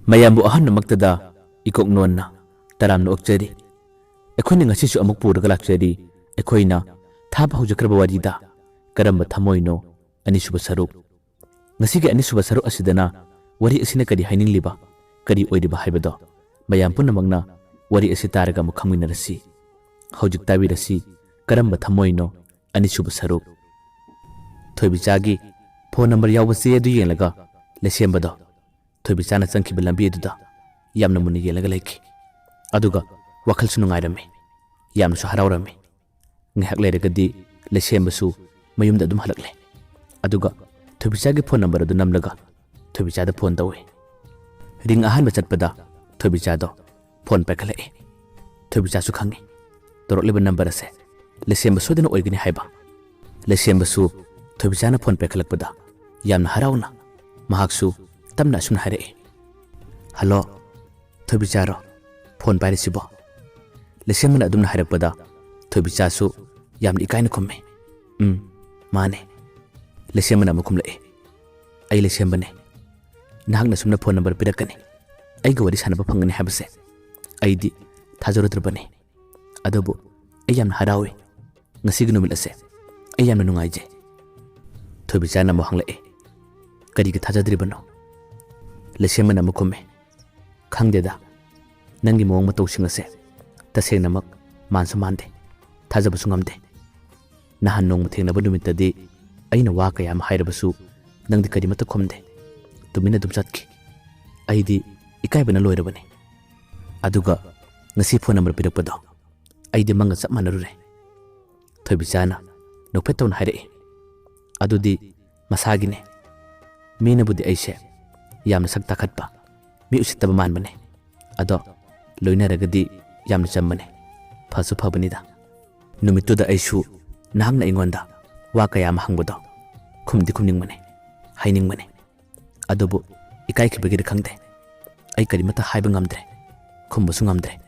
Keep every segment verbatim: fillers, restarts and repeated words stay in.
ꯃꯌꯥꯝꯕꯨ ꯑꯍꯥꯟꯕꯃꯛꯇꯗ ꯏꯀꯣꯛ ꯅꯣꯟꯅ ꯇꯔꯥꯝꯅ ꯑꯣꯛꯆꯔꯤ꯫ ꯑꯩꯈꯣꯏꯅ ꯉꯁꯤꯁꯨ ꯑꯃꯨꯛ ꯄꯨꯔꯒ ꯂꯥꯛꯆꯔꯤ꯫ ꯑꯩꯈꯣꯏꯅ ꯊꯥꯕ ꯍꯧꯖꯈ꯭ꯔꯕ ꯋꯥꯔꯤꯗ "ꯀꯔꯝꯕ ꯊꯃꯣꯏꯅꯣ" ꯑꯅꯤꯁꯨꯕ ꯁꯔꯨꯛ꯫ ꯉꯁꯤꯒꯤ ꯑꯅꯤꯁꯨꯕ ꯁꯔꯨꯛ ꯑꯁꯤꯗꯅ ꯋꯥꯔꯤ ꯑꯁꯤꯅ ꯀꯔꯤ ꯍꯥꯏꯅꯤꯡꯂꯤꯕ, ꯀꯔꯤ ꯑꯣꯏꯔꯤꯕ ꯍꯥꯏꯕꯗꯣ ꯃꯌꯥꯝ ꯄꯨꯝꯅꯃꯛꯅ ꯋꯥꯔꯤ ꯑꯁꯤ ꯇꯥꯔꯒ ꯑꯃꯨꯛ ꯈꯪꯃꯤꯟꯅꯔꯁꯤ꯫ ꯍꯧꯖꯤꯛ ꯇꯥꯕꯤꯔꯁꯤ "ꯀꯔꯝꯕ ꯊꯃꯣꯏꯅꯣ" ꯑꯅꯤꯁꯨꯕ ꯁꯔꯨꯛ꯫ ꯊꯣꯏꯕꯤꯆꯥꯒꯤ ꯐꯣꯟ ꯅꯝꯕꯔ ꯌꯥꯎꯕ ꯆꯦ ꯑꯗꯨ ꯌꯦꯡꯂꯒ ꯂꯩꯁꯦꯝꯕꯗꯣ ꯊꯣꯏꯕꯤꯆꯥꯅ ꯆꯪꯈꯤꯕ ꯂꯝꯕꯤ ꯑꯗꯨꯗ ꯌꯥꯝꯅ ꯃꯨꯟꯅ ꯌꯦꯡꯂꯒ ꯂꯩꯈꯤ꯫ ꯑꯗꯨꯒ ꯋꯥꯈꯜꯁꯨ ꯅꯨꯡꯉꯥꯏꯔꯝꯃꯤ, ꯌꯥꯝꯅꯁꯨ ꯍꯔꯥꯎꯔꯝꯃꯤ꯫ ꯉꯥꯏꯍꯥꯛ ꯂꯩꯔꯒꯗꯤ ꯂꯩꯁꯦꯝꯕꯁꯨ ꯃꯌꯨꯝꯗ ꯑꯗꯨꯝ ꯍꯜꯂꯛꯂꯦ꯫ ꯑꯗꯨꯒ ꯊꯣꯏꯕꯤꯆꯥꯒꯤ ꯐꯣꯟ ꯅꯝꯕꯔ ꯑꯗꯨ ꯅꯝꯂꯒ ꯊꯣꯏꯕꯤꯆꯥꯗ ꯐꯣꯟ ꯇꯧꯏ꯫ ꯔꯤꯡ ꯑꯍꯥꯟꯕ ꯆꯠꯄꯗ ꯊꯣꯏꯕꯤꯆꯥꯗꯣ ꯐꯣꯟ ꯄꯥꯏꯈꯠꯂꯛꯏ꯫ ꯊꯣꯏꯕꯤꯆꯥꯁꯨ ꯈꯪꯏ ꯇꯧꯔꯛꯂꯤꯕ ꯅꯝꯕꯔ ꯑꯁꯦ ꯂꯩꯁꯦꯝꯕ ꯁꯣꯏꯗꯅ ꯑꯣꯏꯒꯅꯤ ꯍꯥꯏꯕ꯫ ꯂꯩꯁꯦꯝꯕꯁꯨ ꯊꯣꯏꯕꯤꯆꯥꯅ ꯐꯣꯟ ꯄꯥꯏꯈꯠꯂꯛꯄꯗ ꯌꯥꯝꯅ ꯍꯔꯥꯎꯅ ꯃꯍꯥꯛꯁꯨ ꯇꯞꯅ ꯑꯁꯨꯝꯅ ꯍꯥꯏꯔꯛꯏ, "ꯍꯜꯂꯣ, ꯊꯣꯏꯕꯤꯆꯥꯔꯣ ꯐꯣꯟ ꯄꯥꯏꯔꯤꯁꯤꯕꯣ?" ꯂꯩꯁꯦꯝꯕꯅ ꯑꯗꯨꯝꯅ ꯍꯥꯏꯔꯛꯄꯗ ꯊꯣꯏꯕꯤꯆꯥꯁꯨ ꯌꯥꯝꯅ ꯏꯀꯥꯏꯅ ꯈꯨꯝꯃꯤ, "ꯎꯝ, ꯃꯥꯅꯦ꯫" ꯂꯩꯁꯦꯝꯕꯅ ꯑꯃꯨꯛ ꯈꯨꯝꯂꯛꯏ, "ꯑꯩ ꯂꯩꯁꯦꯝꯕꯅꯦ꯫ ꯅꯍꯥꯛꯅ ꯁꯨꯝꯅ ꯐꯣꯟ ꯅꯝꯕꯔ ꯄꯤꯔꯛꯀꯅꯤ, ꯑꯩꯒ ꯋꯥꯔꯤ ꯁꯥꯟꯅꯕ ꯐꯪꯒꯅꯤ ꯍꯥꯏꯕꯁꯦ ꯑꯩꯗꯤ ꯊꯥꯖꯔꯨꯗ꯭ꯔꯕꯅꯤ꯫ ꯑꯗꯨꯕꯨ ꯑꯩ ꯌꯥꯝꯅ ꯍꯔꯥꯎꯏ꯫ ꯉꯁꯤꯒꯤ ꯅꯨꯃꯤꯠ ꯑꯁꯦ ꯑꯩ ꯌꯥꯝꯅ ꯅꯨꯡꯉꯥꯏꯖꯩ꯫" ꯊꯣꯏꯕꯤꯆꯥꯅ ꯑꯃꯨꯛ ꯍꯪꯂꯛꯏ, "ꯀꯔꯤꯒꯤ ꯊꯥꯖꯗ꯭ꯔꯤꯕꯅꯣ?" ꯂꯩꯁꯦꯝꯕꯅ ꯑꯃꯨꯛ ꯈꯨꯝꯃꯤ, "ꯈꯪꯗꯦꯗ, ꯅꯪꯒꯤ ꯃꯑꯣꯡ ꯃꯇꯧꯁꯤꯡ ꯑꯁꯦ ꯇꯁꯦꯡꯅꯃꯛ ꯃꯥꯟꯁꯨ ꯃꯥꯟꯗꯦ, ꯊꯥꯖꯕꯁꯨ ꯉꯝꯗꯦ꯫ ꯅꯍꯥꯟ ꯅꯣꯡꯃ ꯊꯦꯡꯅꯕ ꯅꯨꯃꯤꯠꯇꯗꯤ ꯑꯩꯅ ꯋꯥ ꯀꯌꯥ ꯑꯃ ꯍꯥꯏꯔꯕꯁꯨ ꯅꯪꯗꯤ ꯀꯔꯤꯃꯠꯇ ꯈꯨꯝꯗꯦ, ꯇꯨꯃꯤꯟꯅ ꯑꯗꯨꯝ ꯆꯠꯈꯤ꯫ ꯑꯩꯗꯤ ꯏꯀꯥꯏꯕꯅ ꯂꯣꯏꯔꯕꯅꯤ꯫ ꯑꯗꯨꯒ ꯉꯁꯤ ꯐꯣꯟ ꯅꯝꯕꯔ ꯄꯤꯔꯛꯄꯗꯣ ꯑꯩꯗꯤ ꯃꯪꯒ ꯆꯞ ꯃꯥꯟꯅꯔꯨꯔꯦ꯫" ꯊꯣꯏꯕꯤꯆꯥꯅ ꯅꯣꯛꯐꯦꯠ ꯇꯧꯅ ꯍꯥꯏꯔꯛꯏ, "ꯑꯗꯨꯗꯤ ꯃꯁꯥꯒꯤꯅꯦ꯫ ꯃꯤꯅꯕꯨꯗꯤ ꯑꯩꯁꯦ ꯌꯥꯝꯅ ꯁꯛ ꯇꯥꯈꯠꯄ, ꯃꯤ ꯎꯁꯤꯠꯇꯕ ꯃꯥꯟꯕꯅꯦ꯫ ꯑꯗꯣ ꯂꯣꯏꯅꯔꯒꯗꯤ ꯌꯥꯝꯅ ꯆꯝꯕꯅꯦ꯫ ꯐꯁꯨ ꯐꯕꯅꯤꯗ꯫ ꯅꯨꯃꯤꯠꯇꯨꯗ ꯑꯩꯁꯨ ꯅꯍꯥꯛꯅ ꯑꯩꯉꯣꯟꯗ ꯋꯥ ꯀꯌꯥ ꯑꯃ ꯍꯪꯕꯗꯣ ꯈꯨꯝꯗꯤ ꯈꯨꯝꯅꯤꯡꯕꯅꯦ, ꯍꯥꯏꯅꯤꯡꯕꯅꯦ꯫ ꯑꯗꯨꯕꯨ ꯏꯀꯥꯏꯈꯤꯕꯒꯤꯔ ꯈꯪꯗꯦ, ꯑꯩ ꯀꯔꯤꯃꯠꯇ ꯍꯥꯏꯕ ꯉꯝꯗ꯭ꯔꯦ, ꯈꯨꯝꯕꯁꯨ ꯉꯝꯗ꯭ꯔꯦ꯫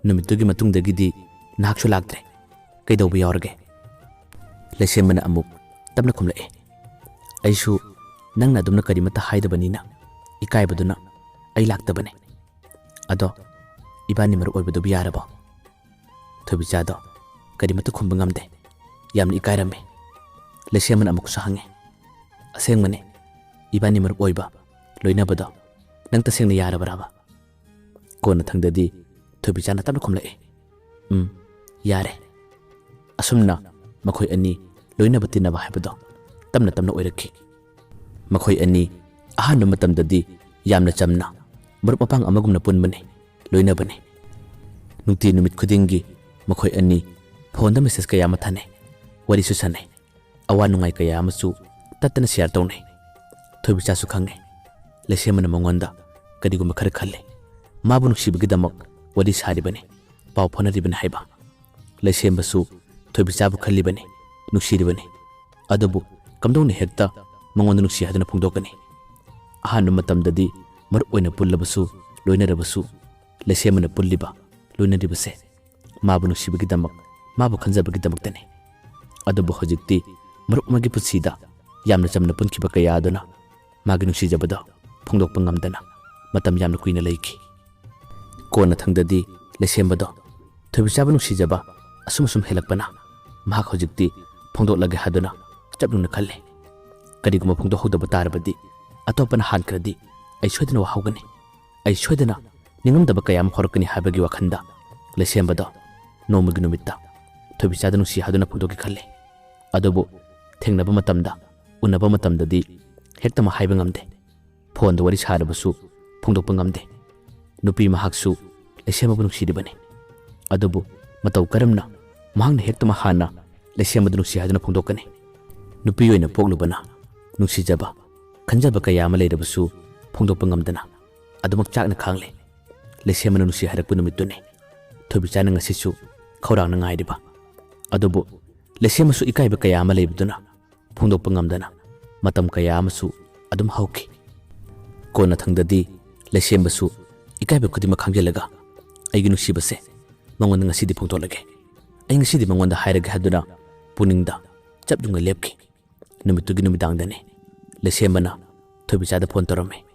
ꯅꯨꯃꯤꯠꯇꯨꯒꯤ ꯃꯇꯨꯡꯗꯒꯤꯗꯤ ꯅꯍꯥꯛꯁꯨ ꯂꯥꯛꯇ꯭ꯔꯦ꯫ ꯀꯩꯗꯧꯕ ꯌꯥꯎꯔꯒꯦ?" ꯂꯩꯁꯦꯝꯕꯅ ꯑꯃꯨꯛ ꯇꯞꯅ ꯈꯨꯝꯂꯛꯏ, "ꯑꯩꯁꯨ ꯅꯪꯅ ꯑꯗꯨꯝꯅ ꯀꯔꯤꯃꯠꯇ ꯍꯥꯏꯗꯕꯅꯤꯅ ꯏꯀꯥꯏꯕꯗꯨꯅ ꯑꯩ ꯂꯥꯛꯇꯕꯅꯦ꯫ ꯑꯗꯣ ꯏꯕꯥꯅꯤ ꯃꯔꯨꯞ ꯑꯣꯏꯕꯗꯨꯕꯨ ꯌꯥꯔꯕꯣ?" ꯊꯣꯏꯕꯤꯆꯥꯗꯣ ꯀꯔꯤꯃꯠꯇ ꯈꯨꯝꯕ ꯉꯝꯗꯦ꯫ ꯌꯥꯝꯅ ꯏꯀꯥꯏꯔꯝꯃꯤ꯫ ꯂꯩꯁꯦꯝꯕꯅ ꯑꯃꯨꯛꯁꯨ ꯍꯪꯉꯤ, "ꯑꯁꯦꯡꯕꯅꯤ, ꯏꯕꯥꯅꯤ ꯃꯔꯨꯞ ꯑꯣꯏꯕ, ꯂꯣꯏꯅꯕꯗꯣ ꯅꯪ ꯇꯁꯦꯡꯅ ꯌꯥꯔꯕ꯭ꯔꯕ?" ꯀꯣꯟꯅꯊꯪꯗꯗꯤ ꯊꯣꯏꯕꯤꯆꯥꯅ ꯇꯞꯅ ꯈꯨꯝꯂꯛꯏ, "ꯎꯝ, ꯌꯥꯔꯦ꯫" ꯑꯁꯨꯝꯅ ꯃꯈꯣꯏ ꯑꯅꯤ ꯂꯣꯏꯅꯕ ꯇꯤꯟꯅꯕ ꯍꯥꯏꯕꯗꯣ ꯇꯞꯅ ꯇꯞꯅ ꯑꯣꯏꯔꯛꯈꯤ꯫ ꯃꯈꯣꯏ ꯑꯅꯤ ꯑꯍꯥꯟꯕ ꯃꯇꯝꯗꯗꯤ ꯌꯥꯝꯅ ꯆꯝꯅ ꯃꯔꯨꯞ ꯃꯄꯥꯡ ꯑꯃꯒꯨꯝꯅ ꯄꯨꯟꯕꯅꯤ, ꯂꯣꯏꯅꯕꯅꯤ꯫ ꯅꯨꯡꯇꯤ ꯅꯨꯃꯤꯠ ꯈꯨꯗꯤꯡꯒꯤ ꯃꯈꯣꯏ ꯑꯅꯤ ꯐꯣꯟꯗ ꯃꯦꯁꯦꯖ ꯀꯌꯥ ꯑꯃ ꯊꯥꯅꯩ, ꯋꯥꯔꯤꯁꯨ ꯁꯥꯟꯅꯩ꯫ ꯑꯋꯥ ꯅꯨꯡꯉꯥꯏ ꯀꯌꯥ ꯑꯃꯁꯨ ꯇꯠꯇꯅ ꯁꯤꯌꯥꯔ ꯇꯧꯅꯩ꯫ ꯊꯣꯏꯕꯤꯆꯥꯁꯨ ꯈꯪꯉꯦ, ꯂꯩꯁꯦꯝꯕꯅ ꯃꯉꯣꯟꯗ ꯀꯔꯤꯒꯨꯝꯕ ꯈꯔ ꯈꯜꯂꯤ, ꯃꯥꯕꯨ ꯅꯨꯡꯁꯤꯕꯒꯤꯗꯃꯛ ꯋꯥꯔꯤ ꯁꯥꯔꯤꯕꯅꯤ, ꯄꯥꯎ ꯐꯥꯎꯅꯔꯤꯕꯅꯤ ꯍꯥꯏꯕ꯫ ꯂꯩꯁꯦꯝꯕꯁꯨ ꯊꯣꯏꯕꯤꯆꯥꯕꯨ ꯈꯜꯂꯤꯕꯅꯤ, ꯅꯨꯡꯁꯤꯔꯤꯕꯅꯤ꯫ ꯑꯗꯨꯕꯨ ꯀꯝꯗꯧꯅ ꯍꯦꯛꯇ ꯃꯉꯣꯟꯗ ꯅꯨꯡꯁꯤ ꯍꯥꯏꯗꯨꯅ ꯐꯣꯡꯗꯣꯛꯀꯅꯤ? ꯑꯍꯥꯟꯕ ꯃꯇꯝꯗꯗꯤ ꯃꯔꯨꯞ ꯑꯣꯏꯅ ꯄꯨꯜꯂꯕꯁꯨ, ꯂꯣꯏꯅꯔꯕꯁꯨ, ꯂꯩꯁꯦꯝꯕꯅ ꯄꯨꯜꯂꯤꯕ, ꯂꯣꯏꯅꯔꯤꯕꯁꯦ ꯃꯥꯕꯨ ꯅꯨꯡꯁꯤꯕꯒꯤꯗꯃꯛ, ꯃꯥꯕꯨ ꯈꯟꯖꯕꯒꯤꯗꯃꯛꯇꯅꯤ꯫ ꯑꯗꯨꯕꯨ ꯍꯧꯖꯤꯛꯇꯤ ꯃꯔꯨꯞ ꯑꯃꯒꯤ ꯄꯨꯟꯁꯤꯗ ꯌꯥꯝꯅ ꯆꯝꯅ ꯄꯨꯟꯈꯤꯕ ꯀꯌꯥ ꯑꯗꯨꯅ ꯃꯥꯒꯤ ꯅꯨꯡꯁꯤꯖꯕꯗꯣ ꯐꯣꯡꯗꯣꯛꯄ ꯉꯝꯗꯅ ꯃꯇꯝ ꯌꯥꯝꯅ ꯀꯨꯏꯅ ꯂꯩꯈꯤ꯫ ꯀꯣꯟꯅꯊꯪꯗꯗꯤ ꯂꯩꯁꯦꯝꯕꯗꯣ ꯊꯣꯏꯕꯤꯆꯥꯕꯨ ꯅꯨꯡꯁꯤꯖꯕ ꯑꯁꯨꯝ ꯑꯁꯨꯝ ꯍꯦꯜꯂꯛꯄꯅ ꯃꯍꯥꯛ ꯍꯧꯖꯤꯛꯇꯤ ꯐꯣꯡꯗꯣꯛꯂꯒꯦ ꯍꯥꯏꯗꯨꯅ ꯆꯞ ꯌꯨꯡꯅ ꯈꯜꯂꯤ꯫ ꯀꯔꯤꯒꯨꯝꯕ ꯐꯣꯡꯗꯣꯛꯍꯧꯗꯕ ꯇꯥꯔꯕꯗꯤ, ꯑꯇꯣꯞꯄꯅ ꯍꯥꯟꯈ꯭ꯔꯗꯤ ꯑꯩ ꯁꯣꯏꯗꯅ ꯋꯥꯍꯧꯒꯅꯤ꯫ ꯑꯩ ꯁꯣꯏꯗꯅ ꯅꯤꯡꯉꯝꯗꯕ ꯀꯌꯥ ꯑꯃ ꯐꯥꯎꯔꯛꯀꯅꯤ ꯍꯥꯏꯕꯒꯤ ꯋꯥꯈꯜꯗ ꯂꯩꯁꯦꯝꯕꯗꯣ ꯅꯣꯡꯃꯒꯤ ꯅꯨꯃꯤꯠꯇ ꯊꯣꯏꯕꯤꯆꯥꯗ ꯅꯨꯡꯁꯤ ꯍꯥꯏꯗꯨꯅ ꯐꯣꯡꯗꯣꯛꯀꯦ ꯈꯜꯂꯤ꯫ ꯑꯗꯨꯕꯨ ꯊꯦꯡꯅꯕ ꯃꯇꯝꯗ, ꯎꯅꯕ ꯃꯇꯝꯗꯗꯤ ꯍꯦꯛꯇꯃꯛ ꯍꯥꯏꯕ ꯉꯝꯗꯦ꯫ ꯐꯣꯟꯗ ꯋꯥꯔꯤ ꯁꯥꯔꯕꯁꯨ ꯐꯣꯡꯗꯣꯛꯄ ꯉꯝꯗꯦ꯫ ꯅꯨꯄꯤ ꯃꯍꯥꯛꯁꯨ ꯂꯩꯁꯦꯝꯕꯕꯨ ꯅꯨꯡꯁꯤꯔꯤꯕꯅꯤ꯫ ꯑꯗꯨꯕꯨ ꯃꯇꯧ ꯀꯔꯝꯅ ꯃꯍꯥꯛꯅ ꯍꯦꯛꯇꯃꯛ ꯍꯥꯟꯅ ꯂꯩꯁꯦꯝꯕꯗ ꯅꯨꯡꯁꯤ ꯍꯥꯏꯗꯨꯅ ꯐꯣꯡꯗꯣꯛꯀꯅꯤ? ꯅꯨꯄꯤ ꯑꯣꯏꯅ ꯄꯣꯛꯂꯨꯕꯅ ꯅꯨꯡꯁꯤꯖꯕ, ꯈꯟꯖꯕ ꯀꯌꯥ ꯑꯃ ꯂꯩꯔꯕꯁꯨ ꯐꯣꯡꯗꯣꯛꯄ ꯉꯝꯗꯅ ꯑꯗꯨꯃꯛ ꯆꯥꯛꯅ ꯈꯥꯡꯂꯦ꯫ ꯂꯩꯁꯦꯝꯕꯅ ꯅꯨꯡꯁꯤ ꯍꯥꯏꯔꯛꯄ ꯅꯨꯃꯤꯠꯇꯨꯅꯤ ꯊꯣꯏꯕꯤꯆꯥꯅ ꯉꯁꯤꯁꯨ ꯈꯧꯔꯥꯡꯅ ꯉꯥꯏꯔꯤꯕ꯫ ꯑꯗꯨꯕꯨ ꯂꯩꯁꯦꯝꯕꯁꯨ ꯏꯀꯥꯏꯕ ꯀꯌꯥ ꯑꯃ ꯂꯩꯕꯗꯨꯅ ꯐꯣꯡꯗꯣꯛꯄ ꯉꯝꯗꯅ ꯃꯇꯝ ꯀꯌꯥ ꯑꯃꯁꯨ ꯑꯗꯨꯝ ꯍꯧꯈꯤ꯫ ꯀꯣꯟꯅꯊꯪꯗꯗꯤ ꯂꯩꯁꯦꯝꯕꯁꯨ ꯏꯀꯥꯏꯕ ꯈꯨꯗꯤꯡꯃꯛ ꯈꯥꯡꯖꯤꯜꯂꯒ, "ꯑꯩꯒꯤ ꯅꯨꯡꯁꯤꯕꯁꯦ ꯃꯉꯣꯟꯗ ꯉꯁꯤꯗꯤ ꯐꯣꯡꯗꯣꯛꯂꯒꯦ, ꯑꯩ ꯉꯁꯤꯗꯤ ꯃꯉꯣꯟꯗ ꯍꯥꯏꯔꯒꯦ" ꯍꯥꯏꯗꯨꯅ ꯄꯨꯛꯅꯤꯡꯗ ꯆꯞ ꯌꯨꯡꯅ ꯂꯦꯞꯈꯤ꯫ ꯅꯨꯃꯤꯠꯇꯨꯒꯤ ꯅꯨꯃꯤꯗꯥꯡꯗꯅꯤ ꯂꯩꯁꯦꯝꯕꯅ ꯊꯣꯏꯕꯤꯆꯥꯗ ꯐꯣꯟ ꯇꯧꯔꯝꯃꯤ꯫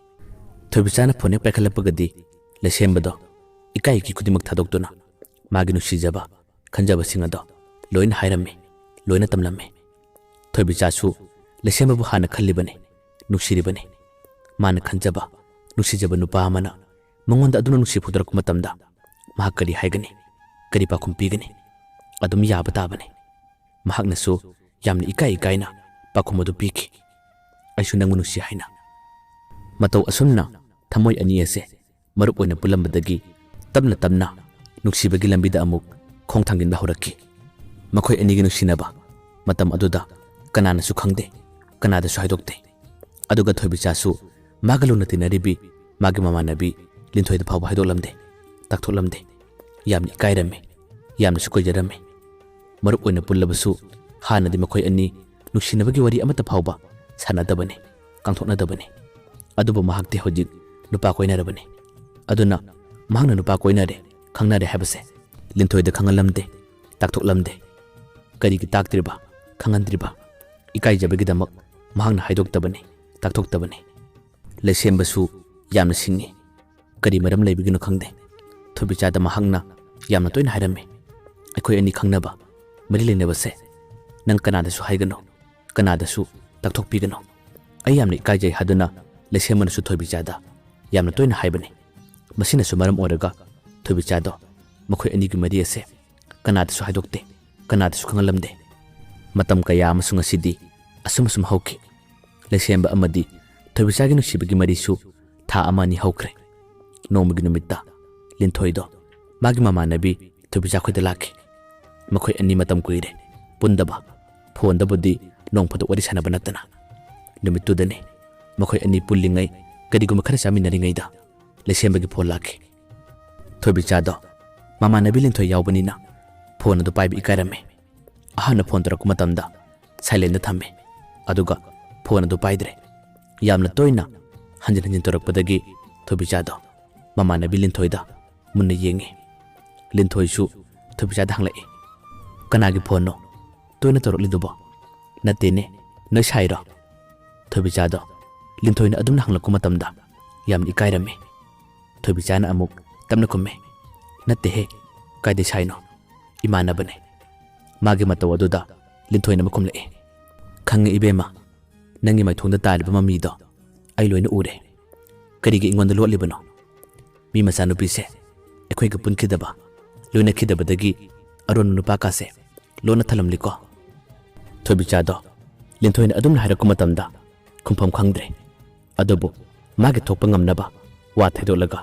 ꯊꯣꯏꯕꯤꯆꯥꯅ ꯐꯣꯟ ꯍꯦꯛ ꯄꯥꯏꯈꯠꯂꯛꯄꯒꯗꯤ ꯂꯩꯁꯦꯝꯕꯗꯣ ꯏꯀꯥꯏ ꯏꯀꯤ ꯈꯨꯗꯤꯡꯃꯛ ꯊꯥꯗꯣꯛꯇꯨꯅ ꯃꯥꯒꯤ ꯅꯨꯡꯁꯤꯖꯕ, ꯈꯟꯖꯕꯁꯤꯡ ꯑꯗꯣ ꯂꯣꯏꯅ ꯍꯥꯏꯔꯝꯃꯤ, ꯂꯣꯏꯅ ꯇꯝꯂꯝꯃꯤ꯫ ꯊꯣꯏꯕꯤꯆꯥꯁꯨ ꯂꯩꯁꯦꯝꯕꯕꯨ ꯍꯥꯟꯅ ꯈꯜꯂꯤꯕꯅꯤ, ꯅꯨꯡꯁꯤꯔꯤꯕꯅꯤ꯫ ꯃꯥꯅ ꯈꯟꯖꯕ, ꯅꯨꯡꯁꯤꯖꯕ ꯅꯨꯄꯥ ꯑꯃꯅ ꯃꯉꯣꯟꯗ ꯑꯗꯨꯅ ꯅꯨꯡꯁꯤ ꯐꯣꯡꯗꯣꯔꯛꯄ ꯃꯇꯝꯗ ꯃꯍꯥꯛ ꯀꯔꯤ ꯍꯥꯏꯒꯅꯤ, ꯀꯔꯤ ꯄꯥꯎꯈꯨꯝ ꯄꯤꯒꯅꯤ? ꯑꯗꯨꯝ ꯌꯥꯕ ꯇꯥꯕꯅꯤ꯫ ꯃꯍꯥꯛꯅꯁꯨ ꯌꯥꯝꯅ ꯏꯀꯥꯏ ꯏꯀꯥꯏꯅ ꯄꯥꯎꯈꯨꯝ ꯑꯗꯨ ꯄꯤꯈꯤ, "ꯑꯩꯁꯨ ꯅꯪꯕꯨ ꯅꯨꯡꯁꯤ" ꯍꯥꯏꯅ꯫ ꯃꯇꯧ ꯑꯁꯨꯝꯅ ꯊꯃꯣꯏ ꯑꯅꯤ ꯑꯁꯦ ꯃꯔꯨꯞ ꯑꯣꯏꯅ ꯄꯨꯜꯂꯝꯕꯗꯒꯤ ꯇꯞꯅ ꯇꯞꯅ ꯅꯨꯡꯁꯤꯕꯒꯤ ꯂꯝꯕꯤꯗ ꯑꯃꯨꯛ ꯈꯣꯡ ꯊꯥꯡꯖꯤꯟꯕ ꯍꯧꯔꯛꯈꯤ꯫ ꯃꯈꯣꯏ ꯑꯅꯤꯒꯤ ꯅꯨꯡꯁꯤꯅꯕ ꯃꯇꯝ ꯑꯗꯨꯗ ꯀꯅꯥꯅꯁꯨ ꯈꯪꯗꯦ, ꯀꯅꯥꯗꯁꯨ ꯍꯥꯏꯗꯣꯛꯇꯦ꯫ ꯑꯗꯨꯒ ꯊꯣꯏꯕꯤꯆꯥꯁꯨ ꯃꯥꯒ ꯂꯨꯅ ꯇꯤꯟꯅꯔꯤꯕꯤ ꯃꯥꯒꯤ ꯃꯃꯥꯟꯅꯕꯤ ꯂꯤꯟꯊꯣꯏꯗ ꯐꯥꯎꯕ ꯍꯥꯏꯗꯣꯛꯂꯝꯗꯦ, ꯇꯥꯛꯊꯣꯛꯂꯝꯗꯦ꯫ ꯌꯥꯝꯅ ꯏꯀꯥꯏꯔꯝꯃꯤ, ꯌꯥꯝꯅꯁꯨ ꯀꯣꯏꯖꯔꯝꯃꯤ꯫ ꯃꯔꯨꯞ ꯑꯣꯏꯅ ꯄꯨꯜꯂꯕꯁꯨ ꯍꯥꯟꯅꯗꯤ ꯃꯈꯣꯏ ꯑꯅꯤ ꯅꯨꯡꯁꯤꯅꯕꯒꯤ ꯋꯥꯔꯤ ꯑꯃꯠꯇ ꯐꯥꯎꯕ ꯁꯥꯟꯅꯗꯕꯅꯤ, ꯀꯥꯡꯊꯣꯛꯅꯗꯕꯅꯤ꯫ ꯑꯗꯨꯕꯨ ꯃꯍꯥꯛꯇꯤ ꯍꯧꯖꯤꯛ ꯅꯨꯄꯥ ꯀꯣꯏꯅꯔꯕꯅꯤ꯫ ꯑꯗꯨꯅ ꯃꯍꯥꯛꯅ ꯅꯨꯄꯥ ꯀꯣꯏꯅꯔꯦ, ꯈꯪꯅꯔꯦ ꯍꯥꯏꯕꯁꯦ ꯂꯤꯟꯊꯣꯏꯗ ꯈꯪꯍꯜꯂꯝꯗꯦ, ꯇꯥꯛꯊꯣꯛꯂꯝꯗꯦ꯫ ꯀꯔꯤꯒꯤ ꯇꯥꯛꯇ꯭ꯔꯤꯕ, ꯈꯪꯍꯟꯗ꯭ꯔꯤꯕ? ꯏꯀꯥꯏꯖꯕꯒꯤꯗꯃꯛ ꯃꯍꯥꯛꯅ ꯍꯥꯏꯗꯣꯛꯇꯕꯅꯤ, ꯇꯥꯛꯊꯣꯛꯇꯕꯅꯤ꯫ ꯂꯩꯁꯦꯝꯕꯁꯨ ꯌꯥꯝꯅ ꯁꯤꯡꯉꯤ꯫ ꯀꯔꯤ ꯃꯔꯝ ꯂꯩꯕꯒꯤꯅꯣ ꯈꯪꯗꯦ, ꯊꯣꯏꯕꯤꯆꯥꯗ ꯃꯍꯥꯛꯅ ꯌꯥꯝꯅ ꯇꯣꯏꯅ ꯍꯥꯏꯔꯝꯃꯤ, "ꯑꯩꯈꯣꯏ ꯑꯅꯤ ꯈꯪꯅꯕ, ꯃꯔꯤ ꯂꯩꯅꯕꯁꯦ ꯅꯪ ꯀꯅꯥꯗꯁꯨ ꯍꯥꯏꯒꯅꯨ, ꯀꯅꯥꯗꯁꯨ ꯇꯥꯛꯊꯣꯛꯄꯤꯒꯅꯨ꯫ ꯑꯩ ꯌꯥꯝꯅ ꯏꯀꯥꯏꯖꯩ" ꯍꯥꯏꯗꯨꯅ ꯂꯩꯁꯦꯝꯕꯅꯁꯨ ꯊꯣꯏꯕꯤꯆꯥꯗ ꯌꯥꯝꯅ ꯇꯣꯏꯅ ꯍꯥꯏꯕꯅꯤ꯫ ꯃꯁꯤꯅꯁꯨ ꯃꯔꯝ ꯑꯣꯏꯔꯒ ꯊꯣꯏꯕꯤꯆꯥꯗꯣ ꯃꯈꯣꯏ ꯑꯅꯤꯒꯤ ꯃꯔꯤ ꯑꯁꯦ ꯀꯅꯥꯗꯁꯨ ꯍꯥꯏꯗꯣꯛꯇꯦ, ꯀꯅꯥꯗꯁꯨ ꯈꯪꯍꯜꯂꯝꯗꯦ꯫ ꯃꯇꯝ ꯀꯌꯥ ꯑꯃꯁꯨ ꯉꯁꯤꯗꯤ ꯑꯁꯨꯝ ꯑꯁꯨꯝ ꯍꯧꯈꯤ꯫ ꯂꯩꯁꯦꯝꯕ ꯑꯃꯗꯤ ꯊꯣꯏꯕꯤꯆꯥꯒꯤ ꯅꯨꯡꯁꯤꯕꯒꯤ ꯃꯔꯤꯁꯨ ꯊꯥ ꯑꯃ ꯑꯅꯤ ꯍꯧꯈ꯭ꯔꯦ꯫ ꯅꯣꯡꯃꯒꯤ ꯅꯨꯃꯤꯠꯇ ꯂꯤꯟꯊꯣꯏꯗꯣ ꯃꯥꯒꯤ ꯃꯃꯥꯟꯅꯕꯤ ꯊꯣꯏꯕꯤꯆꯥ ꯈꯣꯏꯗ ꯂꯥꯛꯈꯤ꯫ ꯃꯈꯣꯏ ꯑꯅꯤ ꯃꯇꯝ ꯀꯨꯏꯔꯦ ꯄꯨꯟꯗꯕ, ꯐꯣꯟꯗꯕꯨꯗꯤ ꯅꯣꯡ ꯐꯥꯗꯣꯛ ꯋꯥꯔꯤ ꯁꯥꯟꯅꯕ ꯅꯠꯇꯅ꯫ ꯅꯨꯃꯤꯠꯇꯨꯗꯅꯤ ꯃꯈꯣꯏ ꯑꯅꯤ ꯄꯨꯜꯂꯤꯉꯩ ꯀꯔꯤꯒꯨꯝꯕ ꯈꯔ ꯆꯥꯃꯤꯟꯅꯔꯤꯉꯩꯗ ꯂꯩꯁꯦꯝꯕꯒꯤ ꯐꯣꯟ ꯂꯥꯛꯈꯤ꯫ ꯊꯣꯏꯕꯤꯆꯥꯗꯣ ꯃꯃꯥꯟꯅꯕꯤ ꯂꯤꯟꯊꯣꯏ ꯌꯥꯎꯕꯅꯤꯅ ꯐꯣꯟ ꯑꯗꯨ ꯄꯥꯏꯕ ꯏꯀꯥꯏꯔꯝꯃꯤ꯫ ꯑꯍꯥꯟꯕ ꯐꯣꯟ ꯇꯧꯔꯛꯄ ꯃꯇꯝꯗ ꯁꯥꯏꯂꯦꯟꯗ ꯊꯝꯃꯤ, ꯑꯗꯨꯒ ꯐꯣꯟ ꯑꯗꯨ ꯄꯥꯏꯗ꯭ꯔꯦ꯫ ꯌꯥꯝꯅ ꯇꯣꯏꯅ ꯍꯟꯖꯤꯟ ꯍꯟꯖꯤꯟ ꯇꯧꯔꯛꯄꯗꯒꯤ ꯊꯣꯏꯕꯤꯆꯥꯗꯣ ꯃꯃꯥꯟꯅꯕꯤ ꯂꯤꯟꯊꯣꯏꯗ ꯃꯨꯟꯅ ꯌꯦꯡꯉꯤ꯫ ꯂꯤꯟꯊꯣꯏꯁꯨ ꯊꯣꯏꯕꯤꯆꯥꯗ ꯍꯪꯂꯛꯏ, "ꯀꯅꯥꯒꯤ ꯐꯣꯟꯅꯣ ꯇꯣꯏꯅ ꯇꯧꯔꯛꯂꯤꯗꯨꯕꯣ?" "ꯅꯠꯇꯦꯅꯦ, ꯅꯣꯏ ꯁꯥꯏꯔꯣ?" ꯊꯣꯏꯕꯤꯆꯥꯗꯣ ꯂꯤꯟꯊꯣꯏꯅ ꯑꯗꯨꯝꯅ ꯍꯪꯂꯛꯄ ꯃꯇꯝꯗ ꯌꯥꯝꯅ ꯏꯀꯥꯏꯔꯝꯃꯤ꯫ ꯊꯣꯏꯕꯤꯆꯥꯅ ꯑꯃꯨꯛ ꯇꯞꯅ ꯈꯨꯝꯃꯦ, "ꯅꯠꯇꯦꯍꯦ, ꯀꯥꯏꯗꯩ ꯁꯥꯏꯅꯣ? ꯏꯃꯥꯟꯅꯕꯅꯦ꯫" ꯃꯥꯒꯤ ꯃꯇꯧ ꯑꯗꯨꯗ ꯂꯤꯟꯊꯣꯏꯅ ꯑꯃꯨꯛ ꯈꯨꯝꯂꯛꯑꯦ, "ꯈꯪꯉꯦ ꯏꯕꯦꯝꯃ, ꯅꯪꯒꯤ ꯃꯥꯏꯊꯣꯡꯗ ꯇꯥꯔꯤꯕ ꯃꯃꯤꯗꯣ ꯑꯩ ꯂꯣꯏꯅ ꯎꯔꯦ꯫ ꯀꯔꯤꯒꯤ ꯑꯩꯉꯣꯟꯗ ꯂꯣꯠꯂꯤꯕꯅꯣ? ꯃꯤ ꯃꯆꯥꯅꯨꯄꯤꯁꯦ ꯑꯩꯈꯣꯏꯒ ꯄꯨꯟꯈꯤꯗꯕ, ꯂꯣꯏꯅꯈꯤꯗꯕꯗꯒꯤ ꯑꯔꯣꯟꯕ ꯅꯨꯄꯥ ꯀꯥꯁꯦ ꯂꯣꯟꯅ ꯊꯜꯂꯝꯂꯤꯀꯣ?" ꯊꯣꯏꯕꯤꯆꯥꯗꯣ ꯂꯤꯟꯊꯣꯏꯅ ꯑꯗꯨꯝꯅ ꯍꯥꯏꯔꯛꯄ ꯃꯇꯝꯗ ꯈꯨꯝꯐꯝ ꯈꯪꯗ꯭ꯔꯦ꯫ ꯑꯗꯨꯕꯨ ꯃꯥꯒꯤ ꯊꯣꯛꯄ ꯉꯝꯅꯕ ꯋꯥ ꯊꯩꯗꯣꯛꯂꯒ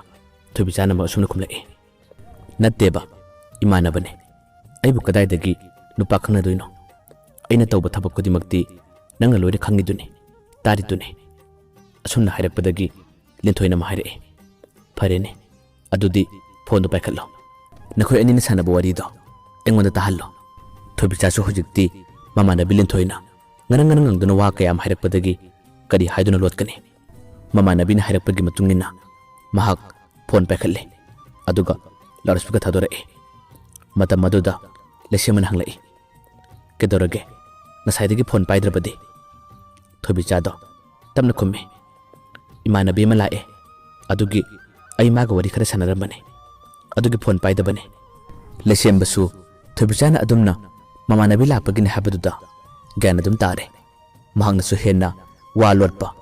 ꯊꯣꯏꯕꯤꯆꯥꯅ ꯑꯃꯨꯛ ꯑꯁꯨꯝꯅ ꯈꯨꯝꯂꯛꯏ, "ꯅꯠꯇꯦꯕ, ꯏꯃꯥꯟꯅꯕꯅꯦ꯫ ꯑꯩꯕꯨ ꯀꯗꯥꯏꯗꯒꯤ ꯅꯨꯄꯥ ꯈꯪꯅꯗꯣꯏꯅꯣ? ꯑꯩꯅ ꯇꯧꯕ ꯊꯕꯛ ꯈꯨꯗꯤꯡꯃꯛꯇꯤ ꯅꯪꯅ ꯂꯣꯏꯅ ꯈꯪꯉꯤꯗꯨꯅꯤ, ꯇꯥꯔꯤꯗꯨꯅꯤ꯫" ꯑꯁꯨꯝꯅ ꯍꯥꯏꯔꯛꯄꯗꯒꯤ ꯂꯤꯟꯊꯣꯏꯅ ꯑꯃ ꯍꯥꯏꯔꯛꯏ, "ꯐꯔꯦꯅꯦ, ꯑꯗꯨꯗꯤ ꯐꯣꯟꯗꯨ ꯄꯥꯏꯈꯠꯂꯣ꯫ ꯅꯈꯣꯏ ꯑꯅꯤꯅ ꯁꯥꯟꯅꯕ ꯋꯥꯔꯤꯗꯣ ꯑꯩꯉꯣꯟꯗ ꯇꯥꯍꯜꯂꯣ꯫" ꯊꯣꯏꯕꯤꯆꯥꯁꯨ ꯍꯧꯖꯤꯛꯇꯤ ꯃꯃꯥꯟꯅꯕꯤ ꯂꯤꯟꯊꯣꯏꯅ ꯉꯔꯪ ꯉꯔꯪ ꯉꯪꯗꯨꯅ ꯋꯥ ꯀꯌꯥ ꯑꯃ ꯍꯥꯏꯔꯛꯄꯗꯒꯤ ꯀꯔꯤ ꯍꯥꯏꯗꯨꯅ ꯂꯣꯠꯀꯅꯤ? ꯃꯃꯥꯟꯅꯕꯤꯅ ꯍꯥꯏꯔꯛꯄꯒꯤ ꯃꯇꯨꯡ ꯏꯟꯅ ꯃꯍꯥꯛ ꯐꯣꯟ ꯄꯥꯏꯈꯠꯂꯦ, ꯑꯗꯨꯒ ꯂꯥꯎꯗ ꯁ꯭ꯄꯤꯀꯔ ꯊꯥꯗꯣꯔꯛꯑꯦ꯫ ꯃꯇꯝ ꯑꯗꯨꯗ ꯂꯩꯁꯦꯝꯕꯅ ꯍꯪꯂꯛꯏ, "ꯀꯩꯗꯧꯔꯒꯦ? ꯉꯁꯥꯏꯗꯒꯤ ꯐꯣꯟ ꯄꯥꯏꯗ꯭ꯔꯕꯗꯤ?" ꯊꯣꯏꯕꯤꯆꯥꯗꯣ ꯇꯞꯅ ꯈꯨꯝꯃꯤ, "ꯏꯃꯥꯟꯅꯕꯤ ꯑꯃ ꯂꯥꯛꯑꯦ, ꯑꯗꯨꯒꯤ ꯑꯩ ꯃꯥꯒ ꯋꯥꯔꯤ ꯈꯔ ꯁꯥꯟꯅꯔꯝꯕꯅꯦ, ꯑꯗꯨꯒꯤ ꯐꯣꯟ ꯄꯥꯏꯗꯕꯅꯦ꯫" ꯂꯩꯁꯦꯝꯕꯁꯨ ꯊꯣꯏꯕꯤꯆꯥꯅ ꯑꯗꯨꯝꯅ ꯃꯃꯥꯟꯅꯕꯤ ꯂꯥꯛꯄꯒꯤꯅꯦ ꯍꯥꯏꯕꯗꯨꯗ ꯒ꯭ꯌꯥꯟ ꯑꯗꯨꯝ ꯇꯥꯔꯦ꯫ ꯃꯍꯥꯛꯅꯁꯨ ꯍꯦꯟꯅ ꯋꯥ ꯂꯣꯠꯄ,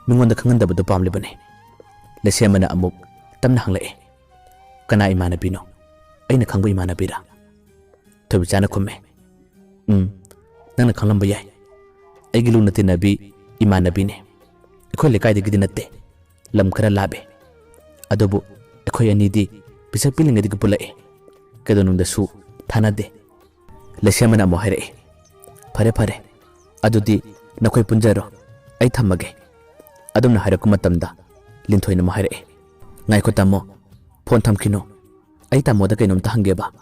ꯃꯤꯉꯣꯟꯗ ꯈꯪꯍꯟꯗꯕꯗꯨ ꯄꯥꯝꯂꯤꯕꯅꯤ꯫ ꯂꯩꯁꯦꯝꯕꯅ ꯑꯃꯨꯛ ꯇꯞꯅ ꯍꯪꯂꯛꯏ, "ꯀꯅꯥ ꯏꯃꯥꯟꯅꯕꯤꯅꯣ? ꯑꯩꯅ ꯈꯪꯕ ꯏꯃꯥꯟꯅꯕꯤꯔꯥ?" ꯊꯣꯏꯕꯤꯆꯥꯅ ꯈꯨꯝꯃꯦ, "ꯎꯝ, ꯅꯪꯅ ꯈꯪꯂꯝꯕ ꯌꯥꯏ꯫ ꯑꯩꯒꯤ ꯂꯨꯅ ꯇꯤꯟꯅꯕꯤ ꯏꯃꯥꯟꯅꯕꯤꯅꯦ꯫ ꯑꯩꯈꯣꯏ ꯂꯩꯀꯥꯏꯗꯒꯤꯗꯤ ꯅꯠꯇꯦ, ꯂꯝ ꯈꯔ ꯂꯥꯞꯄꯦ꯫ ꯑꯗꯨꯕꯨ ꯑꯩꯈꯣꯏ ꯑꯅꯤꯗꯤ ꯄꯤꯁꯛ ꯄꯤꯛꯂꯤꯉꯩꯗꯒꯤ ꯄꯨꯜꯂꯛꯑꯦ꯫ ꯀꯩꯗꯧꯅꯨꯡꯗꯁꯨ ꯊꯥꯅꯗꯦ꯫" ꯂꯩꯁꯦꯝꯕꯅ ꯑꯃꯨꯛ ꯍꯥꯏꯔꯛꯏ, "ꯐꯔꯦ, ꯐꯔꯦ, ꯑꯗꯨꯗꯤ ꯅꯈꯣꯏ ꯄꯨꯟꯖꯔꯣ, ꯑꯩ ꯊꯝꯃꯒꯦ꯫" ꯑꯗꯨꯝꯅ ꯍꯥꯏꯔꯛꯄ ꯃꯇꯝꯗ ꯂꯤꯟꯊꯣꯏꯅ ꯑꯃꯨꯛ ꯍꯥꯏꯔꯛꯏ, "ꯉꯥꯏꯈꯣ ꯇꯥꯃꯣ, ꯐꯣꯟ ꯊꯝꯈꯤꯅꯨ, ꯑꯩ ꯇꯥꯃꯣꯗ ꯀꯩꯅꯣꯝꯇ ꯍꯪꯒꯦꯕ꯫"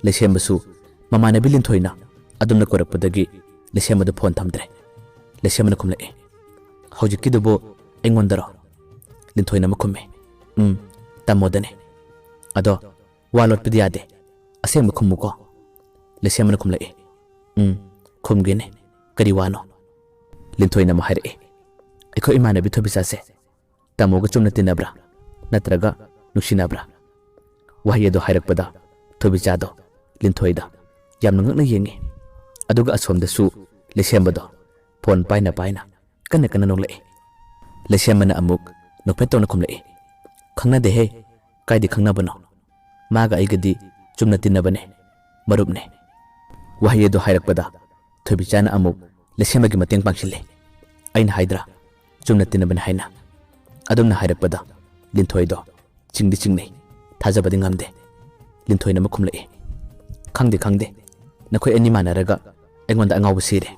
ꯂꯩꯁꯦꯝꯕꯁꯨ ꯃꯃꯥꯟꯅꯕꯤ ꯂꯤꯟꯊꯣꯏꯅ ꯑꯗꯨꯝꯅ ꯀꯧꯔꯛꯄꯗꯒꯤ ꯂꯩꯁꯦꯝꯕꯗ ꯐꯣꯟ ꯊꯝꯗ꯭ꯔꯦ꯫ ꯂꯩꯁꯦꯝꯕꯅ ꯈꯨꯝꯂꯛꯏ, "ꯍꯧꯖꯤꯛꯀꯤꯗꯨꯕꯨ ꯑꯩꯉꯣꯟꯗꯔꯣ?" ꯂꯤꯟꯊꯣꯏꯅ ꯑꯃꯨꯛ ꯈꯨꯝꯃꯤ, "ꯎꯝ, ꯇꯥꯃꯣꯗꯅꯦ꯫ ꯑꯗꯣ ꯋꯥ ꯂꯣꯠꯄꯗꯤ ꯌꯥꯗꯦ, ꯑꯁꯦꯡꯕ ꯈꯨꯝꯃꯨꯀꯣ꯫" ꯂꯩꯁꯦꯝꯕꯅ ꯈꯨꯝꯂꯛꯏ, "ꯎꯝ, ꯈꯨꯝꯒꯦꯅꯦ, ꯀꯔꯤ ꯋꯥꯅꯣ?" ꯂꯤꯟꯊꯣꯏꯅ ꯑꯃꯨꯛ ꯍꯥꯏꯔꯛꯏ, "ꯑꯩꯈꯣꯏ ꯏꯃꯥꯟꯅꯕꯤ ꯊꯣꯏꯕꯤꯆꯥꯁꯦ "ꯇꯥꯃꯣꯒ ꯆꯨꯝꯅ ꯇꯤꯟꯅꯕ꯭ꯔꯥ? ꯅꯠꯇ꯭ꯔꯒ ꯅꯨꯡꯁꯤꯅꯕ꯭ꯔꯥ?" ꯋꯥꯍꯩ ꯑꯗꯨ ꯍꯥꯏꯔꯛꯄꯗ ꯊꯣꯏꯕꯤꯆꯥꯗꯣ ꯂꯤꯟꯊꯣꯏꯗ ꯌꯥꯝꯅ ꯉꯛꯅ ꯌꯦꯡꯉꯤ꯫ ꯑꯗꯨꯒ ꯑꯁꯣꯝꯗꯁꯨ ꯂꯩꯁꯦꯝꯕꯗꯣ ꯐꯣꯟ ꯄꯥꯏꯅ ꯄꯥꯏꯅ ꯀꯟꯅ ꯀꯟꯅ ꯅꯣꯛꯂꯛꯏ꯫ ꯂꯩꯁꯦꯝꯕꯅ ꯑꯃꯨꯛ ꯅꯣꯛꯐꯦꯠ ꯇꯧꯅ ꯈꯨꯝꯂꯛꯏ, "ꯈꯪꯅꯗꯦꯍꯦ, ꯀꯥꯏꯗꯤ ꯈꯪꯅꯕꯅꯣ? ꯃꯥꯒ ꯑꯩꯒꯗꯤ ꯆꯨꯝꯅ ꯇꯤꯟꯅꯕꯅꯦ, ꯃꯔꯨꯞꯅꯦ꯫" ꯋꯥꯍꯩ ꯑꯗꯨ ꯍꯥꯏꯔꯛꯄꯗ ꯊꯣꯏꯕꯤꯆꯥꯅ ꯑꯃꯨꯛ ꯂꯩꯁꯦꯝꯕꯒꯤ ꯃꯇꯦꯡ ꯄꯥꯡꯁꯤꯜꯂꯦ꯫ "ꯑꯩꯅ ꯍꯥꯏꯗ꯭ꯔꯥ, ꯆꯨꯝꯅ ꯇꯤꯟꯅꯕꯅꯦ ꯍꯥꯏꯅ?" ꯑꯗꯨꯝꯅ ꯍꯥꯏꯔꯛꯄꯗ ꯂꯤꯟꯊꯣꯏꯗꯣ ꯆꯤꯡꯗꯤ ꯆꯤꯡꯅꯩ, ꯊꯥꯖꯕꯗꯤ ꯉꯝꯗꯦ꯫ ꯂꯤꯟꯊꯣꯏꯅ ꯑꯃ ꯈꯨꯝꯂꯛꯏ, "ꯈꯪꯗꯦ, ꯈꯪꯗꯦ, ꯅꯈꯣꯏ ꯑꯅꯤ ꯃꯥꯟꯅꯔꯒ ꯑꯩꯉꯣꯟꯗ ꯑꯉꯥꯎꯕ ꯁꯤꯔꯦ꯫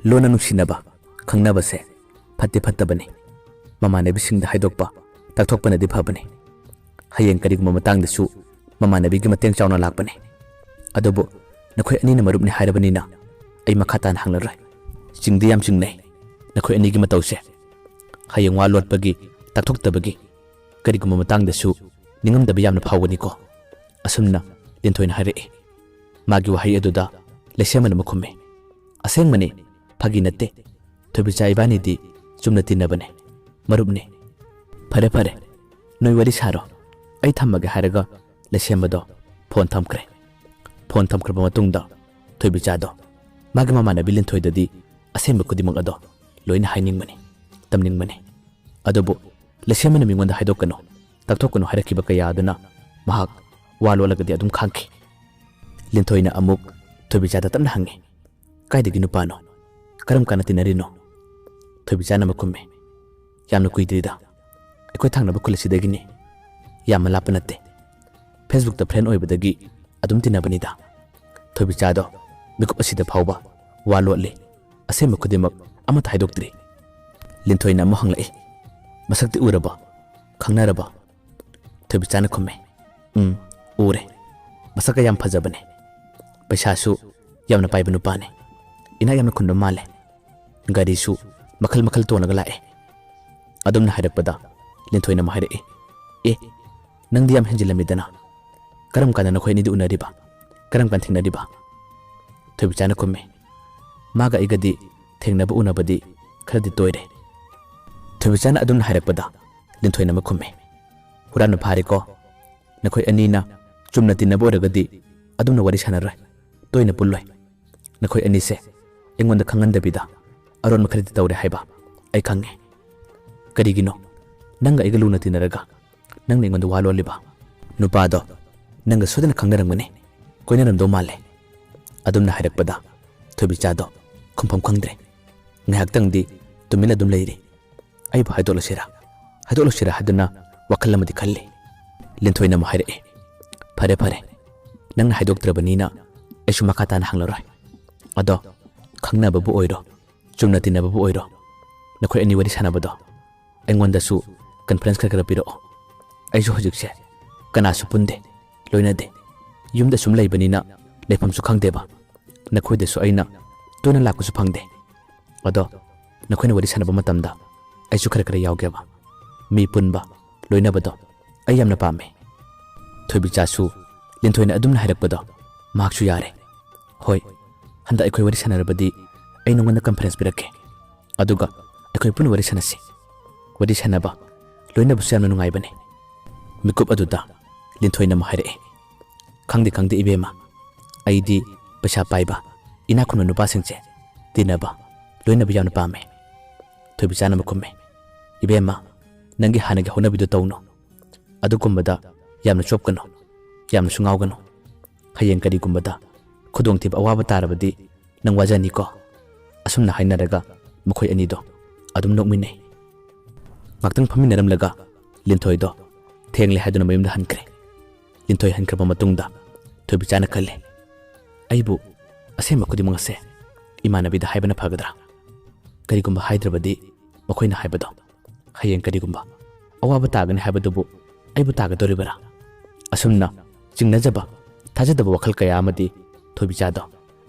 ꯂꯣꯟꯅ ꯅꯨꯡꯁꯤꯅꯕ, ꯈꯪꯅꯕꯁꯦ ꯐꯠꯇꯤ ꯐꯠꯇꯕꯅꯤ꯫ ꯃꯃꯥꯟꯅꯕꯤꯁꯤꯡꯗ ꯍꯥꯏꯗꯣꯛꯄ, ꯇꯥꯛꯊꯣꯛꯄꯅꯗꯤ ꯐꯕꯅꯤ꯫ ꯍꯌꯦꯡ ꯀꯔꯤꯒꯨꯝꯕ ꯃꯇꯥꯡꯗꯁꯨ ꯃꯃꯥꯟꯅꯕꯤꯒꯤ ꯃꯇꯦꯡ ꯆꯥꯎꯅ ꯂꯥꯛꯄꯅꯤ꯫ ꯑꯗꯨꯕꯨ ꯅꯈꯣꯏ ꯑꯅꯤꯅ ꯃꯔꯨꯞꯅꯤ ꯍꯥꯏꯔꯕꯅꯤꯅ ꯑꯩ ꯃꯈꯥ ꯇꯥꯅ ꯍꯪꯂꯔꯣꯏ꯫ ꯆꯤꯡꯗꯤ ꯌꯥꯝ ꯆꯤꯡꯅꯩ ꯅꯈꯣꯏ ꯑꯅꯤꯒꯤ ꯃꯇꯧꯁꯦ꯫ ꯍꯌꯦꯡ ꯋꯥ ꯂꯣꯠꯄꯒꯤ, ꯇꯥꯛꯊꯣꯛꯇꯕꯒꯤ, ꯀꯔꯤꯒꯨꯝꯕ ꯃꯇꯥꯡꯗꯁꯨ ꯅꯤꯡꯉꯝꯗꯕ ꯌꯥꯝꯅ ꯐꯥꯎꯒꯅꯤꯀꯣ꯫" ꯑꯁꯨꯝꯅ ꯂꯤꯟꯊꯣꯏꯅ ꯍꯥꯏꯔꯛꯏ꯫ ꯃꯥꯒꯤ ꯋꯥꯍꯩ ꯑꯗꯨꯗ ꯂꯩꯁꯦꯝꯕꯅ ꯑꯃ ꯈꯨꯝꯃꯤ, "ꯑꯁꯦꯡꯕꯅꯤ, ꯐꯥꯒꯤ ꯅꯠꯇꯦ꯫ ꯊꯣꯏꯕꯤꯆꯥ ꯏꯕꯥꯅꯤꯗꯤ ꯆꯨꯝꯅ ꯇꯤꯟꯅꯕꯅꯦ, ꯃꯔꯨꯞꯅꯦ꯫" "ꯐꯔꯦ, ꯐꯔꯦ, ꯅꯣꯏ ꯋꯥꯔꯤ ꯁꯥꯔꯣ, ꯑꯩ ꯊꯝꯃꯒꯦ," ꯍꯥꯏꯔꯒ ꯂꯩꯁꯦꯝꯕꯗꯣ ꯐꯣꯟ ꯊꯝꯈ꯭ꯔꯦ꯫ ꯐꯣꯟ ꯊꯝꯈ꯭ꯔꯕ ꯃꯇꯨꯡꯗ ꯊꯣꯏꯕꯤꯆꯥꯗꯣ ꯃꯥꯒꯤ ꯃꯃꯥꯟꯅꯕꯤ ꯂꯤꯟꯊꯣꯏꯗꯗꯤ ꯑꯁꯦꯡꯕ ꯈꯨꯗꯤꯡꯃꯛ ꯑꯗꯣ ꯂꯣꯏꯅ ꯍꯥꯏꯅꯤꯡꯕꯅꯤ, ꯇꯝꯅꯤꯡꯕꯅꯤ꯫ ꯑꯗꯨꯕꯨ ꯂꯩꯁꯦꯝꯕꯅ ꯃꯤꯉꯣꯟꯗ ꯍꯥꯏꯗꯣꯛꯀꯅꯨ, ꯇꯥꯛꯊꯣꯛꯀꯅꯨ ꯍꯥꯏꯔꯛꯈꯤꯕ ꯀꯌꯥ ꯑꯗꯨꯅ ꯃꯍꯥꯛ ꯋꯥ ꯂꯣꯠꯂꯒꯗꯤ ꯑꯗꯨꯝ ꯈꯥꯡꯈꯤ꯫ ꯂꯤꯟꯊꯣꯏꯅ ꯑꯃꯨꯛ ꯊꯣꯏꯕꯤꯆꯥꯗ ꯇꯞꯅ ꯍꯪꯉꯤ, "ꯀꯥꯏꯗꯒꯤ ꯅꯨꯄꯥꯅꯣ? ꯀꯔꯝ ꯀꯥꯟꯗ ꯇꯤꯟꯅꯔꯤꯅꯣ?" ꯊꯣꯏꯕꯤꯆꯥꯅ ꯑꯃꯨꯛ ꯈꯨꯝꯃꯤ, "ꯌꯥꯝꯅ ꯀꯨꯏꯗ꯭ꯔꯤꯗ, ꯑꯩꯈꯣꯏ ꯊꯪꯅꯕ ꯈꯨꯜ ꯑꯁꯤꯗꯒꯤꯅꯤ꯫ ꯌꯥꯝꯅ ꯂꯥꯞꯄ ꯅꯠꯇꯦ꯫ Facebookꯇ friend ꯑꯣꯏꯕꯗꯒꯤ ꯑꯗꯨꯝ ꯇꯤꯟꯅꯕꯅꯤꯗ꯫" ꯊꯣꯏꯕꯤꯆꯥꯗꯣ ꯃꯤꯀꯨꯞ ꯑꯁꯤꯗ ꯐꯥꯎꯕ ꯋꯥ ꯂꯣꯠꯂꯤ꯫ ꯑꯁꯦꯡꯕ ꯈꯨꯗꯤꯡꯃꯛ ꯑꯃꯠꯇ ꯍꯥꯏꯗꯣꯛꯇ꯭ꯔꯤ꯫ ꯂꯤꯟꯊꯣꯏꯅ ꯑꯃꯨꯛ ꯍꯪꯂꯛꯏ, "ꯃꯁꯛꯇꯤ ꯎꯔꯕꯣ? ꯈꯪꯅꯔꯕꯣ?" ꯊꯣꯏꯕꯤꯆꯥꯅ ꯈꯨꯝꯃꯤ, "ꯎꯝ, ꯎꯔꯦ꯫ ꯃꯁꯛꯀ ꯌꯥꯝ ꯐꯖꯕꯅꯦ꯫ ꯄꯩꯁꯥꯁꯨ ꯌꯥꯝꯅ ꯄꯥꯏꯕ ꯅꯨꯄꯥꯅꯦ꯫ ꯏꯅꯥꯛ ꯌꯥꯝꯅ ꯈꯨꯟꯕ ꯃꯥꯜꯂꯦ꯫ ꯒꯥꯔꯤꯁꯨ ꯃꯈꯜ ꯃꯈꯜ ꯇꯣꯡꯂꯒ ꯂꯥꯛꯑꯦ꯫" ꯑꯗꯨꯝꯅ ꯍꯥꯏꯔꯛꯄꯗ ꯂꯤꯟꯊꯣꯏꯅ ꯑꯃꯨꯛ ꯍꯥꯏꯔꯛꯏ, "ꯑꯦ, ꯅꯪꯗꯤ ꯌꯥꯝ ꯍꯦꯟꯖꯤꯜꯂꯝꯃꯤꯗꯅ꯫ ꯀꯔꯝ ꯀꯥꯟꯗ ꯅꯈꯣꯏ ꯑꯅꯤꯗꯤ ꯎꯅꯔꯤꯕ? ꯀꯔꯝ ꯀꯥꯟꯗ ꯊꯦꯡꯅꯔꯤꯕ?" ꯊꯣꯏꯕꯤꯆꯥꯅ ꯈꯨꯝꯃꯤ, "ꯃꯥꯒ ꯑꯩꯒꯗꯤ ꯊꯦꯡꯅꯕ ꯎꯅꯕꯗꯤ ꯈꯔꯗꯤ ꯇꯣꯏꯔꯦ꯫ ꯊꯣꯏꯕꯤꯆꯥꯅ ꯑꯗꯨꯝꯅ ꯍꯥꯏꯔꯛꯄꯗ ꯂꯤꯟꯊꯣꯏꯅ ꯑꯃ ꯈꯨꯝꯃꯤ, "ꯍꯨꯔꯥꯟꯕ ꯐꯥꯔꯦꯀꯣ꯫ ꯅꯈꯣꯏ ꯑꯅꯤꯅ ꯆꯨꯝꯅ ꯇꯤꯟꯅꯕ ꯑꯣꯏꯔꯒꯗꯤ ꯑꯗꯨꯝꯅ ꯋꯥꯔꯤ ꯁꯥꯟꯅꯔꯣꯏ, ꯇꯣꯏꯅ ꯄꯨꯜꯂꯣꯏ꯫ ꯅꯈꯣꯏ ꯑꯅꯤꯁꯦ ꯑꯩꯉꯣꯟꯗ ꯈꯪꯍꯟꯗꯕꯤꯗ ꯑꯔꯣꯟꯕ ꯈꯔꯗꯤ ꯇꯧꯔꯦ ꯍꯥꯏꯕ ꯑꯩ ꯈꯪꯉꯦ꯫ ꯀꯔꯤꯒꯤꯅꯣ ꯅꯪꯒ ꯑꯩꯒ ꯂꯨꯅ ꯇꯤꯟꯅꯔꯒ ꯅꯪꯅ ꯑꯩꯉꯣꯟꯗ ꯋꯥ ꯂꯣꯜꯂꯤꯕ?" "ꯅꯨꯄꯥꯗꯣ ꯅꯪꯒ ꯁꯣꯏꯗꯅ ꯈꯪꯅꯔꯝꯒꯅꯤ, ꯀꯣꯏꯅꯔꯝꯗꯧ ꯃꯥꯜꯂꯦ꯫" ꯑꯗꯨꯝꯅ ꯍꯥꯏꯔꯛꯄꯗ ꯊꯣꯏꯕꯤꯆꯥꯗꯣ ꯈꯨꯝꯐꯝ ꯈꯪꯗ꯭ꯔꯦ꯫ ꯉꯥꯏꯍꯥꯛꯇꯪꯗꯤ ꯇꯨꯃꯤꯟꯅ ꯑꯗꯨꯝ ꯂꯩꯔꯤ꯫ ꯑꯩꯕꯨ ꯍꯥꯏꯗꯣꯛꯂꯁꯤꯔꯥ, ꯍꯥꯏꯗꯣꯛꯂꯁꯤꯔꯥ ꯍꯥꯏꯗꯨꯅ ꯋꯥꯈꯜ ꯑꯃꯗꯤ ꯈꯜꯂꯤ꯫ ꯂꯤꯟꯊꯣꯏꯅ ꯑꯃꯨꯛ ꯍꯥꯏꯔꯛꯑꯦ, "ꯐꯔꯦ ꯐꯔꯦ, ꯅꯪꯅ ꯍꯥꯏꯗꯣꯛꯇ꯭ꯔꯕꯅꯤꯅ ꯑꯩꯁꯨ ꯃꯈꯥ ꯇꯥꯅ ꯍꯪꯂꯔꯣꯏ꯫ ꯑꯗꯣ ꯈꯪꯅꯕꯕꯨ ꯑꯣꯏꯔꯣ, ꯆꯨꯝꯅ ꯇꯤꯟꯅꯕꯕꯨ ꯑꯣꯏꯔꯣ, ꯅꯈꯣꯏ ꯑꯅꯤ ꯋꯥꯔꯤ ꯁꯥꯟꯅꯕꯗꯣ ꯑꯩꯉꯣꯟꯗꯁꯨ ꯀꯟꯐꯔꯦꯟꯁ ꯈꯔ ꯈꯔ ꯄꯤꯔꯛꯑꯣ꯫ ꯑꯩꯁꯨ ꯍꯧꯖꯤꯛꯁꯦ ꯀꯅꯥꯁꯨ ꯄꯨꯟꯗꯦ, ꯂꯣꯏꯅꯗꯦ꯫ ꯌꯨꯝꯗ ꯁꯨꯝ ꯂꯩꯕꯅꯤꯅ ꯂꯩꯐꯝꯁꯨ ꯈꯪꯗꯦꯕ꯫ ꯅꯈꯣꯏꯗꯁꯨ ꯑꯩꯅ ꯇꯣꯏꯅ ꯂꯥꯛꯄꯁꯨ ꯐꯪꯗꯦ꯫ ꯑꯗꯣ ꯅꯈꯣꯏꯅ ꯋꯥꯔꯤ ꯁꯥꯟꯅꯕ ꯃꯇꯝꯗ ꯑꯩꯁꯨ ꯈꯔ ꯈꯔ ꯌꯥꯎꯒꯦꯕ꯫ ꯃꯤ ꯄꯨꯟꯕ, ꯂꯣꯏꯅꯕꯗꯣ ꯑꯩ ꯌꯥꯝꯅ ꯄꯥꯝꯃꯦ꯫" ꯊꯣꯏꯕꯤꯆꯥꯁꯨ ꯂꯤꯟꯊꯣꯏꯅ ꯑꯗꯨꯝꯅ ꯍꯥꯏꯔꯛꯄꯗꯣ ꯃꯍꯥꯛꯁꯨ ꯌꯥꯔꯦ꯫ "ꯍꯣꯏ, ꯍꯟꯗꯛ ꯑꯩꯈꯣꯏ ꯋꯥꯔꯤ ꯁꯥꯟꯅꯔꯕꯗꯤ ꯑꯩ ꯅꯉꯣꯟꯗ ꯀꯟꯐꯔꯦꯟꯁ ꯄꯤꯔꯛꯀꯦ꯫ ꯑꯗꯨꯒ ꯑꯩꯈꯣꯏ ꯄꯨꯟꯅ ꯋꯥꯔꯤ ꯁꯥꯟꯅꯁꯤ꯫ ꯋꯥꯔꯤ ꯁꯥꯟꯅꯕ, ꯂꯣꯏꯅꯕꯁꯨ ꯌꯥꯝꯅ ꯅꯨꯡꯉꯥꯏꯕꯅꯤ꯫" ꯃꯤꯀꯨꯞ ꯑꯗꯨꯗ ꯂꯤꯟꯊꯣꯏꯅ ꯑꯃꯨꯛ ꯍꯥꯏꯔꯛꯑꯦ, "ꯈꯪꯗꯦ ꯈꯪꯗꯦ ꯏꯕꯦꯝꯃ, ꯑꯩꯗꯤ ꯄꯩꯁꯥ ꯄꯥꯏꯕ, ꯏꯅꯥꯛ ꯈꯨꯟꯕ ꯅꯨꯄꯥꯁꯤꯡꯁꯦ ꯇꯤꯟꯅꯕ, ꯂꯣꯏꯅꯕ ꯌꯥꯝꯅ ꯄꯥꯝꯃꯦ꯫" ꯊꯣꯏꯕꯤꯆꯥꯅ ꯑꯃꯨꯛ ꯈꯨꯝꯃꯦ, "ꯏꯕꯦꯝꯃ, ꯅꯪꯒꯤ ꯍꯥꯟꯅꯒꯤ ꯍꯧꯅꯕꯤꯗꯨ ꯇꯧꯅꯨ꯫ ꯑꯗꯨꯒꯨꯝꯕꯗ ꯌꯥꯝꯅ ꯆꯣꯞꯀꯅꯨ, ꯌꯥꯝꯅꯁꯨ ꯉꯥꯎꯒꯅꯨ꯫ ꯍꯌꯦꯡ ꯀꯔꯤꯒꯨꯝꯕꯗ ꯈꯨꯗꯣꯡꯊꯤꯕ ꯑꯋꯥꯕ ꯇꯥꯔꯕꯗꯤ ꯅꯪ ꯋꯥꯖꯅꯤꯀꯣ꯫" ꯑꯁꯨꯝꯅ ꯍꯥꯏꯅꯔꯒ ꯃꯈꯣꯏ ꯑꯅꯤꯗꯣ ꯑꯗꯨꯝ ꯅꯣꯛꯃꯤꯟꯅꯩ꯫ ꯉꯥꯛꯇꯪ ꯐꯝꯃꯤꯟꯅꯔꯝꯂꯒ ꯂꯤꯟꯊꯣꯏꯗꯣ ꯊꯦꯡꯂꯦ ꯍꯥꯏꯗꯨꯅ ꯃꯌꯨꯝꯗ ꯍꯟꯈ꯭ꯔꯦ꯫ ꯂꯤꯟꯊꯣꯏ ꯍꯟꯈ꯭ꯔꯕ ꯃꯇꯨꯡꯗ ꯊꯣꯏꯕꯤꯆꯥꯅ ꯈꯜꯂꯤ, "ꯑꯩꯕꯨ ꯑꯁꯦꯡꯕ ꯈꯨꯗꯤꯡꯃꯛ ꯑꯁꯦ ꯏꯃꯥꯟꯅꯕꯤꯗ ꯍꯥꯏꯕꯅ ꯐꯒꯗ꯭ꯔꯥ? ꯀꯔꯤꯒꯨꯝꯕ ꯍꯥꯏꯗ꯭ꯔꯕꯗꯤ ꯃꯈꯣꯏꯅ ꯍꯥꯏꯕꯗꯣ ꯍꯌꯦꯡ ꯀꯔꯤꯒꯨꯝꯕ ꯑꯋꯥꯕ ꯇꯥꯒꯅꯤ ꯍꯥꯏꯕꯗꯨꯕꯨ ꯑꯩꯕꯨ ꯇꯥꯒꯗꯧꯔꯤꯕꯔꯥ?" ꯑꯁꯨꯝꯅ ꯆꯤꯡꯅꯖꯕ, ꯊꯥꯖꯗꯕ ꯋꯥꯈꯜ ꯀꯌꯥ ꯑꯃꯗꯤ ꯊꯣꯏꯕꯤꯆꯥꯗꯣ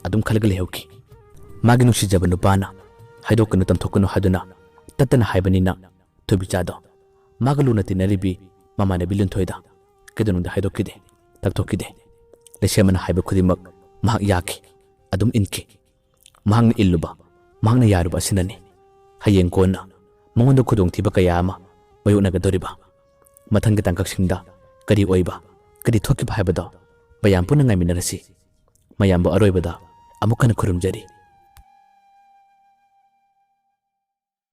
ꯑꯗꯨꯝ ꯈꯜꯂꯒ ꯂꯩꯍꯧꯈꯤ꯫ ꯃꯥꯒꯤ ꯅꯨꯡꯁꯤꯖꯕ ꯅꯨꯄꯥꯅ ꯍꯥꯏꯗꯣꯛꯀꯅꯨ, ꯇꯝꯊꯣꯛꯀꯅꯨ ꯍꯥꯏꯗꯨꯅ ꯇꯠꯇꯅ ꯍꯥꯏꯕꯅꯤꯅ ꯊꯣꯏꯕꯤꯆꯥꯗꯣ ꯃꯥꯒ ꯂꯨꯅ ꯇꯤꯟꯅꯔꯤꯕꯤ ꯃꯃꯥꯟꯅꯕꯤ ꯂꯤꯟꯊꯣꯏꯗ ꯀꯩꯗꯧꯅꯨꯡꯗ ꯍꯥꯏꯗꯣꯛꯈꯤꯗꯦ, ꯇꯛꯊꯣꯛꯈꯤꯗꯦ꯫ ꯂꯩꯁꯦꯝꯕꯅ ꯍꯥꯏꯕ ꯈꯨꯗꯤꯡꯃꯛ ꯃꯍꯥꯛ ꯌꯥꯈꯤ, ꯑꯗꯨꯝ ꯏꯟꯈꯤ꯫ ꯃꯍꯥꯛꯅ ꯏꯜꯂꯨꯕ, ꯃꯍꯥꯛꯅ ꯌꯥꯔꯨꯕ ꯑꯁꯤꯅꯅꯤ ꯍꯌꯦꯡ ꯀꯣꯟꯅ ꯃꯉꯣꯟꯗ ꯈꯨꯗꯣꯡꯊꯤꯕ ꯀꯌꯥ ꯑꯃ ꯃꯥꯌꯣꯛꯅꯒꯗꯧꯔꯤꯕ꯫ ꯃꯊꯪꯒꯤ ꯇꯥꯡꯀꯛꯁꯤꯡꯗ ꯀꯔꯤ ꯑꯣꯏꯕ, ꯀꯔꯤ ꯊꯣꯛꯈꯤꯕ ꯍꯥꯏꯕꯗꯣ ꯃꯌꯥꯝ ꯄꯨꯟꯅ ꯉꯥꯏꯃꯤꯟꯅꯔꯁꯤ꯫ ꯃꯌꯥꯝꯕꯨ ꯑꯔꯣꯏꯕꯗ ꯑꯃꯨꯛ ꯍꯟꯅ ꯈꯨꯔꯨꯝꯖꯔꯤ꯫